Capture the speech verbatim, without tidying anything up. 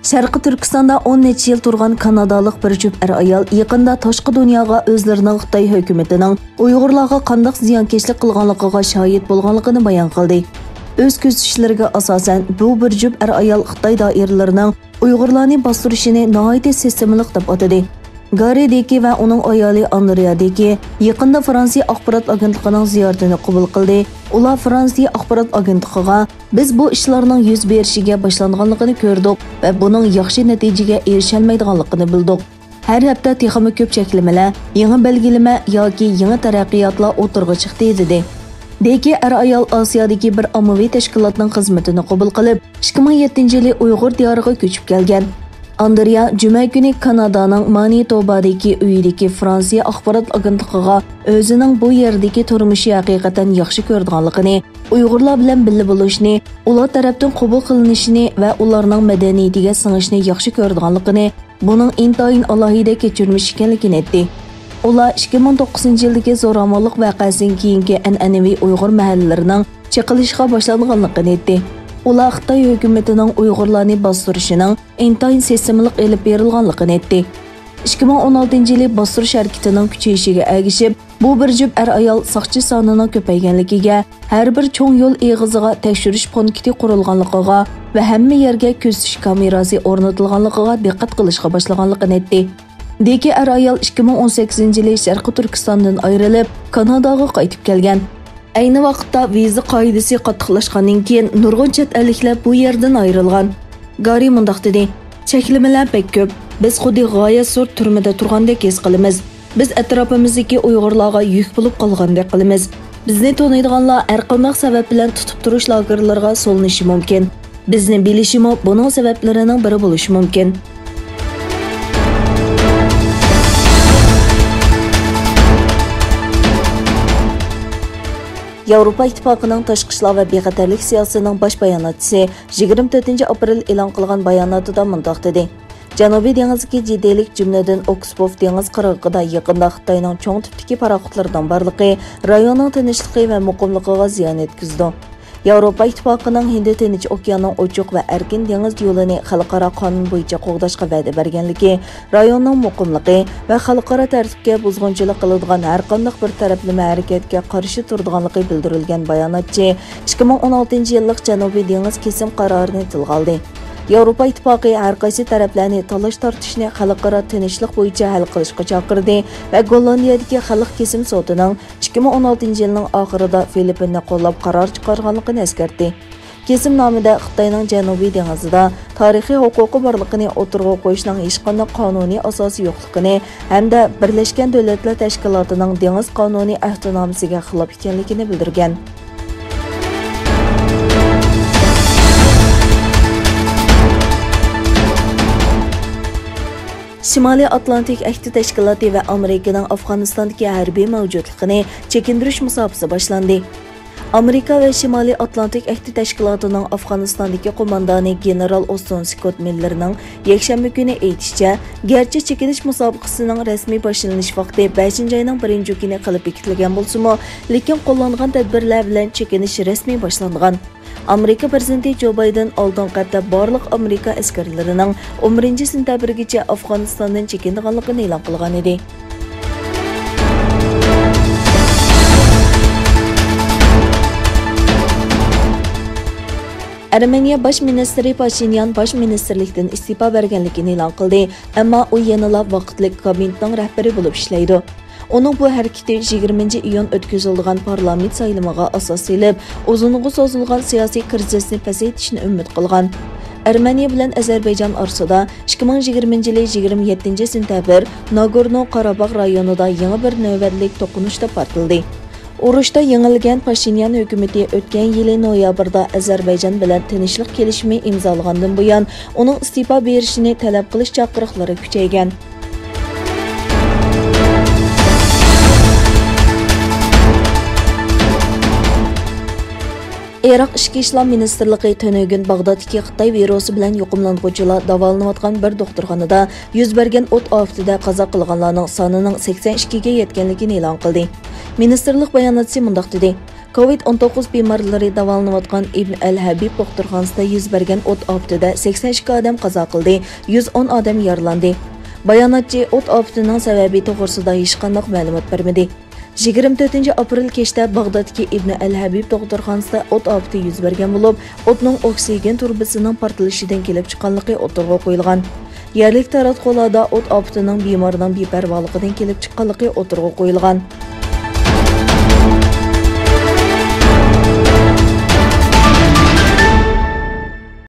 شەرقىي تۈركىستاندا ئون نەچچە يىل تۇرغان كانادالىق بىر جۈپ ئەر-ئايال يېقىندا تاشقى دۇنياغا ئۆزلىرىنىڭ خىتاي ھۆكۈمىتىنىڭ ئۇيغۇرلارغا قانداق زىيانكەشلىك قىلغانلىقىغا شاھىت بولغانلىقىنى بايان قىلدى. ئۆز كۆزىتىشلىرىگە ئاساسەن، بۇ بىر جۈپ ئەر-ئايال خىتاي دائىرىلىرىنىڭ ئۇيغۇرلارنى باستۇرۇشىنى ناھايىتى سىستېمىلىق دەپ ئاتىدى. گارى دېكى ۋە ئۇنىڭ ئايالى ئاندرېيا دېكى يېقىندا فرانسىيە ئاخبارات ئاگېنتلىقىنىڭ زىيارىتىنى قوبۇل قىلدى. ئۇلار فرانسىيە ئاخبارات ئاگېنتلىقىغا، بىز بۇ ئىشلارنىڭ يۈز بېرىشىگە باشلانغانلىقىنى كۆردۇق ۋە بۇنىڭ ياخشى نەتىجىگە ئېرىشەلمەيدىغانلىقىنى بىلدۇق. ھەر ھەپتە تېخىمۇ كۆپ چەكلىمىلەر، يېڭى بەلگىلىمە ياكى يېڭى تەرەققىياتلار ئوتتۇرىغا چىقتى، دېدى. دېكى ئەر-ئايال ئاسىيادىكى بىر ئاممىۋى تەشكىلاتنىڭ خىزمىتىنى قوبۇل قىلىپ، ئىككى مىڭ يەتتىنچى يىلى ئۇيغۇر دىيارىغا كۆچۈپ كەلگەن. ئاندرېيا جۈمە كۈنى كانادانىڭ مانىتوبادىكى ئۆيىدىكى فرانسىيە ئاخبارات ئاگېنتلىقىغا ئۆزىنىڭ بۇ يەردىكى تۇرمۇشى ھەقىقەتەن ياخشى كۆرىدىغانلىقىنى، ئۇيغۇرلار بىلەن بىللە بولۇشنى، ئۇلار تەرەپتىن قوبۇل قىلىنىشىنى ۋە ئۇلارنىڭ مەدەنىيىتىگە سىڭىشنى ياخشى كۆرىدىغانلىقىنى، بۇنىڭ ئىنتايىن ئالاھىدە كەچۈرمىش ئىكەنلىكىنى ئېيتتى. ئۇلار ئىككى مىڭ توققۇزىنچى يىلدىكى زوراۋانلىق ۋەقەسىدىن كېيىنكى ئەنئەنىۋى ئۇيغۇر مەھەللىلىرىنىڭ چېقىلىشقا باشلانغانلىقىنى ئېيتتى. ئۇلار خىتاي ھۆكۈمىتىنىڭ ئۇيغۇرلارنى باستۇرۇشىنىڭ ئىنتايىن سىستېمىلىق ئېلىپ بېرىلغانلىقىنى ئېيتتى. ئىككى مىڭ ئون ئالتىنچى يىلى باستۇرۇش ھەرىكىتىنىڭ كۈچىيىشىگە ئەگىشىپ، بۇ بىر جۈپ ئەر-ئايال ساقچى سانىنىڭ كۆپەيگەنلىكىگە، ھەر بىر چوڭ يول ئېغىزىغا تەكشۈرۈش پونكىتى قۇرۇلغانلىقىغا ۋە ھەممە يەرگە كۆزىتىش كامېراسى ئورنىتىلغانلىقىغا دىققەت قىلىشقا باشلىغانلىقىنى ئېيتتى. دېكى ئەر-ئايال ئىككى مىڭ ئون سەككىزىنچى يىلى شەرقىي تۈركىستاندىن ئايرىلىپ، كاناداغا قايتىپ كەلگەن. ئەينى ۋاقىتتا ۋىزا قائىدىسى قاتتىقلاشقاندىن كېيىن، نۇرغۇن چەت ئەللىكلەر بۇ يەردىن ئايرىلغان. گارى مۇنداق دېدى، چەكلىمىلەر بەك كۆپ. بىز خۇددى غايەت زور تۈرمىدە تۇرغاندەك ھېس قىلىمىز. بىز ئەتراپىمىزدىكى ئۇيغۇرلارغا يۈك بولۇپ قالغاندەك قىلىمىز. بىزنى تونۇيدىغانلار ھەرقانداق سەۋەب بىلەن تۇتۇپ تۇرۇش لاگېرلىرىغا سولىنىشى مۇمكىن. بىزنى بىلىشىمۇ بۇنىڭ سەۋەبلىرىنىڭ بىرى بولۇشى مۇمكىن. ياۋروپا ئىتتىپاقىنىڭ تاشقى ئىشلار ۋە بىخەتەرلىك سىياسىتىنىڭ باش باياناتچىسى يىگىرمە تۆتىنچى ئاپرېل ئېلان قىلغان باياناتىدا مۇنداق دېدى، جەنۇبىي دېڭىزدىكى جىددىيلىك، جۈملىدىن ئوكسبوف دېڭىز قىرغىقىدا يېقىندا خىتاينىڭ چوڭ تىپتىكى پاراخوتلىرىنىڭ بارلىقى رايوننىڭ تىنچلىقى ۋە مۇقىملىقىغا زىيان يەتكۈزىدۇ. ياۋروپا ئىتتىپاقىنىڭ ھىندى تىنچ ئوكياننىڭ ئوچۇق ۋە ئەركىن دېڭىز يولىنى خەلقئارا قانۇن بويىچە قوغداشقا ۋەدە بەرگەنلىكى، رايوننىڭ مۇقىملىقى ۋە خەلقئارا تەرتىپكە بۇزغۇنچىلىق قىلىدىغان ھەرقانداق بىر تەرەپلىمە ھەرىكەتكە قارشى تۇرىدىغانلىقى بىلدۈرۈلگەن باياناتچى ئىككى مىڭ ئون ئالتىنچى يىللىق جەنۇبىي دېڭىز كېسىم قارارىنى تىلغا ئالدى. ياۋروپا ئىتتىپاقى ھەرقايسى تەرەپلەرنى تالاش-تارتىشنى خەلقئارا تىنچلىق بويىچە ھەل قىلىشقا چاقىردى ۋە گوللاندىيەدىكى خەلق كېسىم سوتىنىڭ ئىككى مىڭ ئون ئالتىنچى يىلنىڭ ئاخىرىدا فىلىپپىننى قوللاپ قارار چىقارغانلىقىنى ئەسكەرتتى. كېسىمنامىدە خىتاينىڭ جەنۇبىي دېڭىزىدا تارىخىي ھوقۇقى بارلىقىنى ئوتتۇرىغا قويۇشنىڭ ھېچقانداق قانۇنىي ئاساسى يوقلۇقىنى ھەمدە بىرلەشكەن دۆلەتلەر تەشكىلاتىنىڭ دېڭىز قانۇنى ئەھدىنامىسىگە خىلاپ ئىكەنلىكىنى بىلدۈرگەن. شىمالىي ئاتلانتىك ئەھدى تەشكىلاتى ۋە ئامېرىكىنىڭ ئافغانىستاندىكى ھەربىي مەۋجۇتلۇقىنى چېكىندۈرۈش مۇساپىسى باشلاندى. ئامېرىكا ۋە شىمالىي ئاتلانتىك ئەھدى تەشكىلاتىنىڭ ئافغانىستاندىكى قوماندانى گېنېرال ئوستون سكوت مىللېرنىڭ يەكشەنبە كۈنى ئېيتىشىچە، گەرچە چېكىنىش مۇسابىقىسىنىڭ رەسمىي باشلىنىش ۋاقتى بەشىنچى ئاينىڭ بىرىنچى كۈنى قىلىپ بېكىتىلگەن بولسىمۇ، لېكىن قوللانغان تەدبىرلەر بىلەن چېكىنىش رەسمىي باشلانغان. ئامېرىكا پىرېزىدېنتى جو بايدېن ئالدىنقى ھەپتە بارلىق ئامېرىكا ئەسكەرلىرىنىڭ ئون بىرىنچى سېنتەبىرگىچە ئافغانىستاندىن چېكىنىدىغانلىقىنى ئېلان قىلغانىدى. ئەرمېنىيە باش مىنىستىرى پاشىنيان باش مىنىستىرلىكتىن ئىستېپا بەرگەنلىكىنى ئېلان قىلدى، ئەمما ئۇ يەنىلا ۋاقىتلىق كابىنېتنىڭ رەھبىرى بولۇپ ئىشلەيدۇ. ئۇنىڭ بۇ ھەرىكىتى يىگىرمىنچى ئىيۇن ئۆتكۈزۈلىدىغان پارلامېنت سايلىمىغا ئاساس سېلىپ، ئۇزۇنغا سوزۇلغان سىياسىي كىرىزىسنى پەسەيتىشنى ئۈمىد قىلغان. ئەرمېنىيە بىلەن ئەزەربەيجان ئارىسىدا ئىككى مىڭ يىگىرمىنچى يىلى يىگىرمە يەتتىنچى سېنتەبىر ناگورنو قاراباغ رايونىدا يېڭى بىر نۆۋەتلىك توقۇنۇشتا پارتلىدى. ئۇرۇشتا يېڭىلگەن پاشىنيان ھۆكۈمىتى ئۆتكەن يىلى نويابىردا ئەزەربەيجان بىلەن تىنچلىق كېلىشىمى ئىمزالىغاندىن بۇيان، ئۇنىڭ ئىستېپا بېرىشىنى تەلەپ قىلىش چاقىرىقلىرى كۈچەيگەن. ئىراق ئىچكى ئىشلار مىنىستىرلىقى تۈنۈگۈن باغدادتىكى خىتاي ۋىرۇسى بىلەن يۇقۇملانغۇچىلار داۋالىنىۋاتقان بىر دوختۇرخانىدا يۈز بەرگەن ئوت ئاپىتىدە قازا قىلغانلارنىڭ سانىنىڭ سەكسەن ئىككىگە يەتكەنلىكىنى ئېلان قىلدى. مىنىستىرلىق باياناتچىسى مۇنداق دېدى: كوۋىد ئون توققۇز بىمارلىرى داۋالىنىۋاتقان ئىبن ئەل ھەبىب دوختۇرخانىسىدا يۈز بەرگەن ئوت ئاپىتىدە سەكسەن ئىككى ئادەم قازا قىلدى، يۈز ئون ئادەم يارىلاندى. باياناتچى ئوت ئاپىتىنىڭ سەۋەبى توغرىسىدا ھېچقانداق مەلۇمات بەرمىدى. يىگىرمە تۆتىنچى ئاپرېل كەچتە باغدادتىكى ئىبن ئەل ھەبىب دوختۇرخانىسىدا ئوت ئاپىتى يۈز بەرگەن بولۇپ، ئوتنىڭ ئوكسىگېن تۇرۇبىسىنىڭ پارتلىشىدىن كېلىپ چىققانلىقى ئوتتۇرىغا قويۇلغان. يەرلىك تاراتقۇلاردا ئوت ئاپىتىنىڭ بىمارنىڭ بىپەرۋالىقىدىن كېلىپ چىققانلىقى ئوتتۇرىغا قويۇلغان.